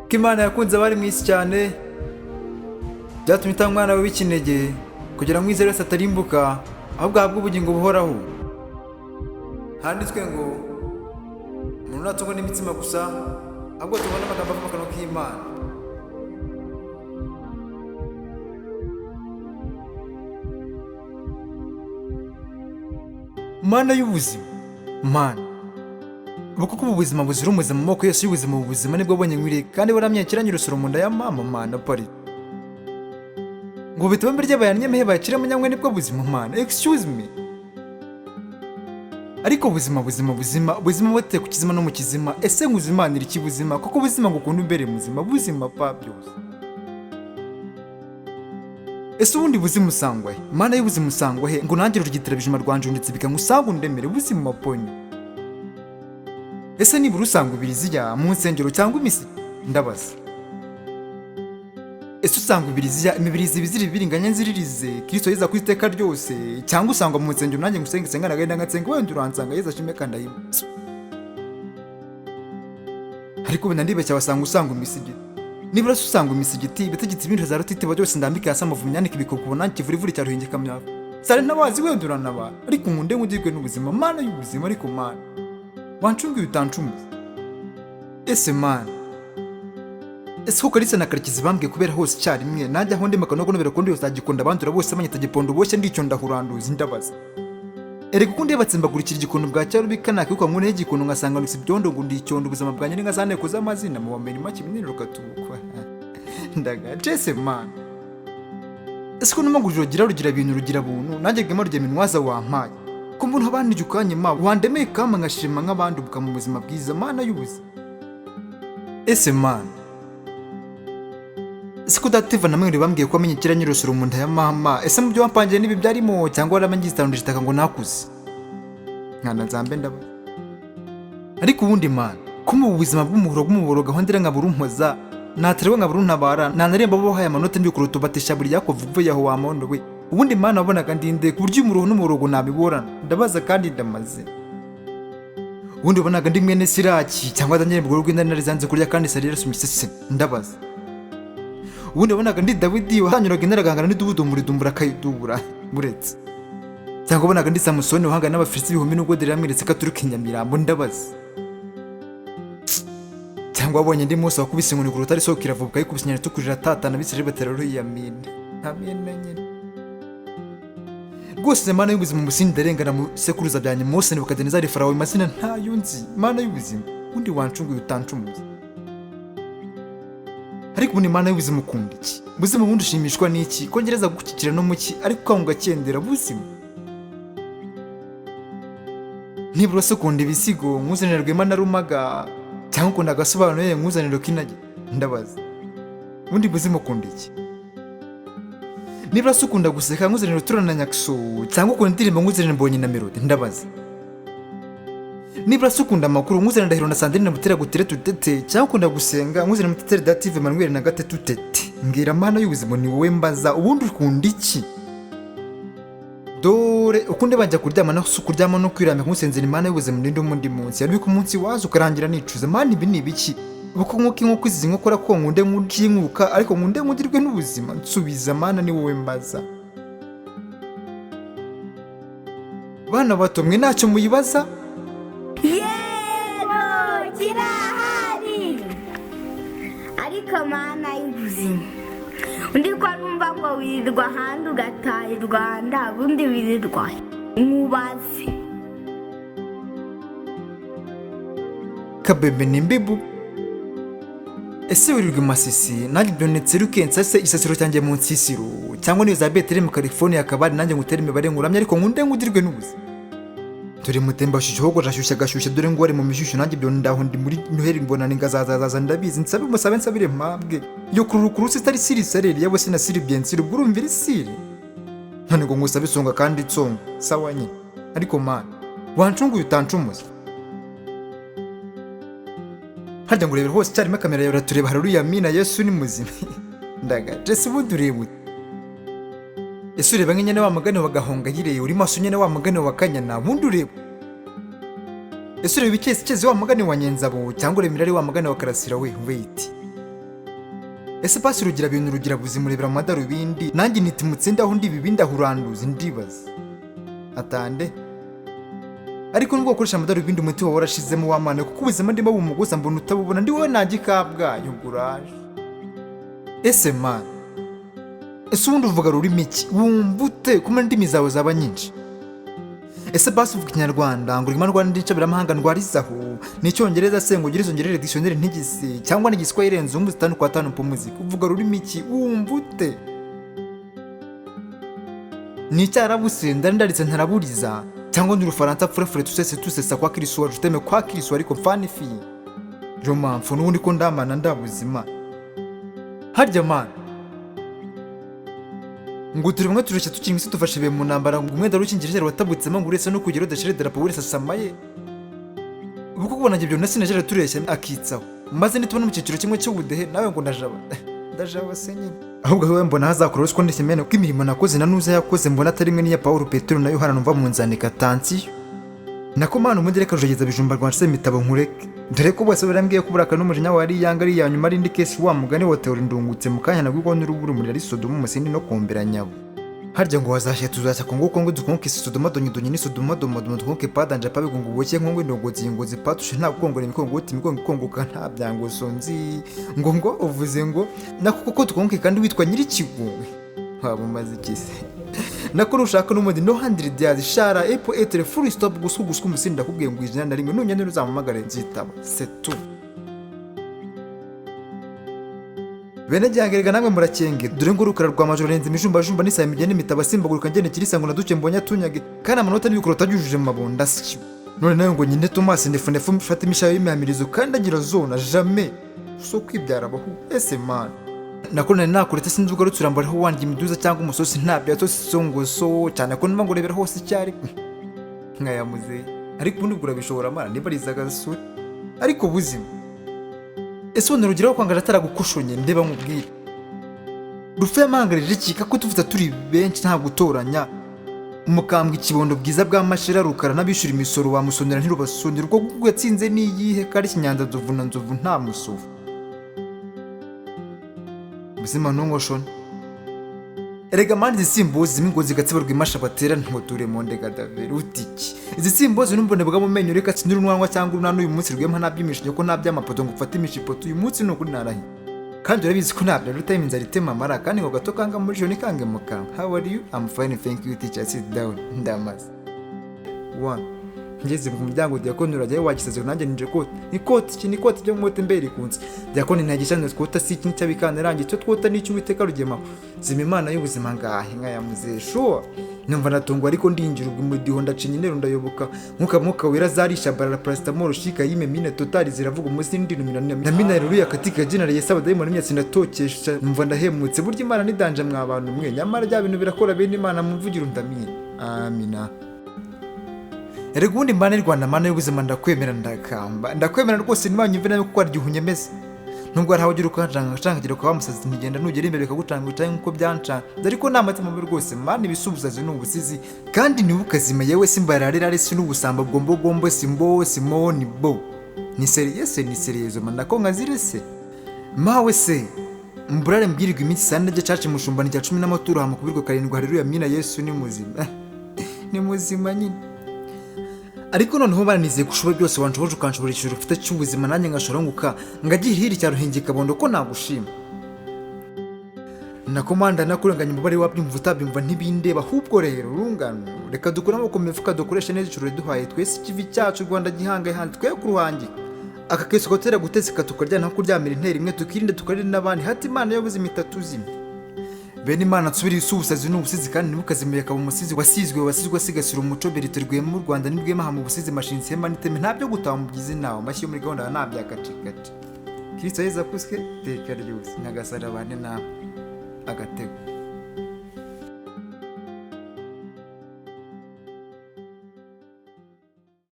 Ko Imana yakunze abari mu isi cyane, byatumye itanga umwana we w'ikinege kugira ngo umwizera wese atarimbuka, ahubwo ahabwe ubugingo buhoraho. Handitswe ngo umuntu ntatungwa n'imitsima gusa, ahubwo atungwa n'amagambo ava mu kanwa k'Imana. Mana y'ubuzima, Mana ubu kuko ubu buzima buzira umuze mu moko yose y'ubuzima, ubu buzima nibwo bonye nkwiriye, kandi waramyakiranye urusoro mu nda ya mama. Mana pari ngo bituma mbere ry'abayanyamahe bakira munyamwe nibwo buzima. Mana, excuse me, ariko buzima buzima buzima buzima buteye ku kizima no mu kizima. Ese nkuzimanira iki buzima? Kuko ubuzima ngukunda umbere muzima buzima pa byose. Ese ubundi buzima usangwa he? Mana y'ubuzima usangwa he? Ngo nanjye rugitira bijuma rwanje ndetse bikangusange undemere buzima ponyo. Ese nibura usanga ibiriziya mu nsengero cyangwa imisi? Ndabaza. Ese usanga ibiriziya imibirizi ibizira ibiringanya nziririze Kristo yeza ku iteka ryose, cyangwa usanga mu nsengero nanjye ngusenge senga nagenda ngatsenga wenda uransanga Yezu ashime kandi ahimba. Ariko wenda ndibeshya, wasanga usanga imisigiti. Nibura se usanga imisigiti ibitegetse ibindi za rutitiba byose ndambike hasi amavubi nyandike ibikoko nanjye kivurivuri cya ruhinge kamyavu. Sare ntabazi wenda uranaba, ariko nkunde nkudirwe n'ubuzima. Mana y'ubuzima, ariko Mana wancunguye utancumuza. Ese Mana, ese ko Kalisa na Karekezi bambwiye kubera hose icyarimwe, najya aho ndema kanogo nobera kundi yose agikonda abandura bose banyita gipondo boshye ndicyo ndahuranduza. Ndabaza erega uko ndeba tsimbagurikira igikondo bwa cyarubika nakibuka ngo igikondo ngasanga nutse ibyondo ngo ndicyondo ubuzima bwanjye ni nka za nteko z'amazina mu bamenyi make minini rukatukwa ndagacese. Mana, ese ko numaguriro rugira rugira bintu rugira buntu nanjye gema rugira minwaza wampaye ko mbona abandi ukanyima wandemeye kama nkashima nk'abandi ubuka mu buzima bwiza. Mana y'ubuzima, ese Mana, ese ko dativa na mwene bambwiye ko amenye kera nyirusoro mu nda ya mama, ese mu byo wampangiye n'ibi byarimo cyangwa waramenye igitabo itaka ngo nakuze nkana nzambe ndaba. Ariko ubundi Mana, ko mu buzima bw'umuhoro bw'umuboro gahunda nkabura umpoza naterwa nkabura untabara nanaremba bo bahaye amanota mbi kuruta batisha buri yakovuga yaho wamondo we. Ubundi Mana wabonaga ndinde ku buryo umuruho n'umurogo nabiborana? Ndabaza kandi ndamaze. Ubundi wabonaga ndi mwene Siraki cyangwa Daniel mu rw'intare nari zanze kurya kandi sari yarasumise? Ndabaza. Ubundi wabonaga ndi Dawidi wahanyuraga intare agahangana n'idubudu muridumbura akayidubura buretse, cyangwa wabonaga ndi Samusoni wahangana n'Abafilisiti ibihumbi nubwo Delila yamweretse ko aturuka i Nyamirambo? Ndabaza. Cyangwa wabonye ndi Mose wakubise inkoni ku rutare isoko iravubuka, ayikubise inyanja itukura iratatana, Abisirayeli batera ruyamina amina nyine rwose. Mana y'ubuzima, umusindi ndarengana mu sekuruza byanjye Mose Nebukadinezari Farawo amazina ntayo nzi. Mana y'ubuzima, ubundi wancunguye utancumuza. Ariko ubundi Mana y'ubuzima ukunda iki buzima? Ubundi ushimishwa n'iki ko ngereza gukikira no muki ariko ukanga ugakendera buzima? Nibura se ukunda ibisigo nkuzanira Rwema na Rumaga, cyangwa ukunda agasobanuro ye nkuzanira Kinagi? Ndabaza. Ubundi buzima ukunda iki? Nibura se ukunda guseka nkuzanira Rutura na Nyakiso, cyangwa ukunda indirimbo nkuzanira Mbonyi na Melody? Ndabaza. Nibura se ukunda amakuru nkuzanira Ndahiro na Sandrine na Butera Gutere Tutete, cyangwa ukunda gusenga nkuzanira Muteteri Dative Emmanuel na Gatete Tutete? Mbwira Mana y'ubuzima, ni wowe mbaza, ubundi ukunda iki? Dore ukunde bajya kuryama no si kuryama no kwirambika nkusenzera. Imana y'ubuzima, ndinde umundi munsi yari ku munsi waza ukarangira nicuza. Mana, ibi ni ibiki? Uko nkuko inkoko izi nkokora ko nkunde nkukinkuka, ariko nkunde nkudirwe n'ubuzima. Nsubiza Mana, ni wowe mbaza. Bana bato mwe ntacyo muyibaza. Yego kirahari, ariko Mana y'ubuzima, undi ko numva ngo wirirwa ahandi ugataha i Rwanda, ubundi wirirwa nkubaze. Kabebe ni mbibu. Ese wirirwa i Masisi nanjye byonetse rukensa se isasiro cyanjye mu nsisiro, cyangwa niyo za Betelehemu California akabari nanjye ngutere imibare nkuramye, ariko nkunde nkudirwe n'ubuzima. Dore mutemba ashyushye hogoje ashyushye agashyushye, dore ngo wari mu mishyushyu nanjye ibyo ndaho ndi muri Noheli mbona ni ngazazazaza. Ndabizi, nsabe musabe nsabire mpabwe iyo kururu sitari siri sareri yabo sina siri byensiri ubwo urumvira isiri none ngo ngusabe isonga kandi itsonga sawa nyine. Ariko Mana, wancunguye utancumuza. Harya ngo urebera hose icyarimwe kamera yawe iratureba? Haleluya mina, Yesu ni muzima. Ndagaje se ubundi ureba ute? Ese ureba nk'inyana wa mugani wa Gahongayire uri maso nyine wa mugani wa Kanyana? Ubundi ureba Ese ureba icyezi wa mugani wa Nyenzabo, cyangwa ureba imirari wa mugani wa Karasira? We wait, ese pasi rugira bintu rugira buzima, urebera mu madarubindi nanjye niti mutsinde aho ndi ibibindi aho uranduza ndibaza atande. Ariko nubwo ukoresha amadarubindi, umuti wawe warashizemo w'amana, kuko ubuzima ndimo bumuguza mbona utabubona. Ndi wowe najya i Kabgayi ubwo uraje. Ese man, ese ubundi uvuga rurimi ki? Wumva ute kuma indimi zawe zaba nyinshi? Ese basi uvuga Ikinyarwanda ngo urimo rwanda n'incabiramahamanga ndwarizaho? Ni Icyongereza se ngo ugire izo ngerere dictionnaire ntigisi, cyangwa ni Igiswahili irenze umwe zitanu kwa tanu pumuzika? Uvuga rurimi ki? Wumva ute? Ni Icyarabu se ndari ndaritse ntaraburiza, cyangwa ni Urufaransa furefure tusese tusesa kwa kirisuwa juteme kwa kirisuwa? Ariko mfani fi romamfu n'ubundi ko ndamana ndabuzima harya man ngo turi bamwe tureshya tukiri isi dufashe ibihe mu ntambara, ngo umwenda w'urukingirizo watabutsemo, ngo uretse no kugera udashira idarapo wese asamaye. Ubu kuko ubona ibyo nasi najera tureshya akitsaho maze nitubona mu cyiciro kimwe cy'ubudehe nawe ngo ndajaba ndajaba se nyine. Ahubwo wowe mbona hazakora ruswa ndishimene kuko imirimo nakoze na nuza yakoze mbona atari imwe n'iya Paulo, Petero na Yohana. Numva mu nzandika tansiyo nako mana ubundi reka rujegeza bijumba rwanditse imitabo nkureke, dore ko bose barambwiye ko uburakari n'umujinya wawe ari iyanga ari iya nyuma ari indi kesi wa mugani wa Teori. Ndungutse mu kanya nabwo n'urubura umuriro ari Sodoma umusindi no kumbera nyabo. Harya ngo wazashya tuzashya kongo kongo dukonke Sodoma donye donye ni Sodoma doma doma dukonke padanja pabe ngo uboke nkongo indongozi ingozi patushe nta gukongora imikongoti imigongo ikongoka nta byangoso nzi ngo uvuze ngo nako koko dukonke kandi witwa nyirikigo waba umaze iki se? Nako nushaka n'umundi no hundred yards shara epo etere full stop gusku gusku umusindi. Ndakubwiye ngo 101 nunyane uzampamagare nzitaba, c'est tout. Bene gihangerega namwe murakenge, dore ngo urukara rwa majoro renze imijumbajumba n'isaha imigenda imitaba simbaguruka ngene kirisa ngo naduke mbonye atunyage kandi amanota n'ibikoro utabyujuje mu mabunda syo. None nawe ngo nyine Tomasi ndefu ndefu mfate imishayo y'imihamirizo kandi agira zona jamais so kwibyara abahu. Ese man, nako nari nakuretse sinzi ugarutse urambaraho wanjye imiduza cyangwa umusozi ntabyo yatose so ngo so cyane ko numva ngo urebera hose icyarimwe nkaya muzehe. Ariko ubundi ubwo urabishobora mana niba ariza agasura ariko buzima. Ese ubundi rugeraho kwangaje ataragukoshonye? Ndeba nkubwire rufu yamahangarije iki ko tuvuze turi benshi nta gutoranya umukambwe ikibondo bwiza bwa mashira rukara n'abishyura imisoro bamusonera ntirubasonera ubwo kuko yatsinze n'iyihe kari kinyanza nzovu na nzovu nta musovu buzima ntungoshone. Erega mani izi simbuzi zimwe ngo zigatsibarwa imasha batera ntuture mu ndegadaveri utiki izi simbuzi n'umbone bwa mu menyo reka sinira unwanwa cyangwa urunana. Uyu munsi rwema nta by'imishinyo ko nta by'amapoto ngo ufate imishipoto. Uyu munsi ni ukuri narahiye kandi urabizi ko ntabyo rutema inzara itema amara kandi ngo gato kanga muri joro nikange mu kanwa. How are you? I'm fine, thank you teacher. Sit down. Ndamaze one ngeze mu muryango, diakoni urajyayo wagisaze nanjye ninje kota ikoti iki ni ikoti ryo mwote mbere ikunze diakoni ntagishanwe twota si iki cyabikana rangi cyo twota n'icyo Uwiteka rugema zima Imana y'ubuzima ngahe nka ya muzehe sure. Numva natungwa ariko ndinjira ubwo umudiho ndacinya intero ndayoboka mwuka mwuka wera zarisha barara paracetamol shika yime mine totali ziravuga umunsi ndinumira na mina ruya katika jina la Yesu abadayimoni myatsi ndatokesha. Numva ndahemutse burya Imana ni danje mwa bantu mwe nyamara bya bintu birakora bene Imana mumvugiro ndamina amina. Erega ubundi Mana y'u Rwanda, Mana y'ubuzima, ndakwemera ndakamba ndakwemera rwose ntibanyumve nabi kuko hari igihe unyemeza nubwo hari aho ugira ukancangacangagira ukaba wamusazi ntigenda nugera imbere bikagucanga wicaye nk'uko byancanze ariko nta matima mabi rwose Mana ibisubizo ni ubusizi kandi ntibukazime yewe simbararira si n'ubusamba bwombo bwombo simbo simo ni bo ni seriye se ni seriyezo mana ko nkazire se mawe se mburare mbwirirwa iminsi sanda njya caca mushumba ni cya 10 n'amaturo hamakubirwa karindwi haleluya mina Yesu ni muzima ni muzima nyine. Ariko noneho baranizeye ko ushoboye byose wanshoboje ukanshobora ijuru ufite cy'ubuzima nanjye ngashobora nguka ngagira ihiri cya ruhingi kabondo ko nagushima nakomanda nakurenganya umubare wabyumva utabyumva ntibindeba. Ahubwo rero urungano reka dukure amaboko mu mifuka dukoreshe neza ijuru riduhaye twese ikivi cyacu Rwanda gihangaye handi twe kuruhangika aka keso gotera guteseka tukaryana nko kuryamira intera imwe tukirinde tukarinde n'abandi hati Imana y'ubuzima itatuzimye. Bene Imana nsubire isubusazi n'ubusizi kandi ntibukazimuye akaba umusizi wasizwe wasizwe asigasira umuco berite rwema u Rwanda ni rwema mu busizi mashinzi hema n'iteme nta byo gutaha mu byizi nawe amashyi yo muri gahunda nta byakacikaci Kristo Yezu akuswe teka ryose nyagasarabane nawe agatego.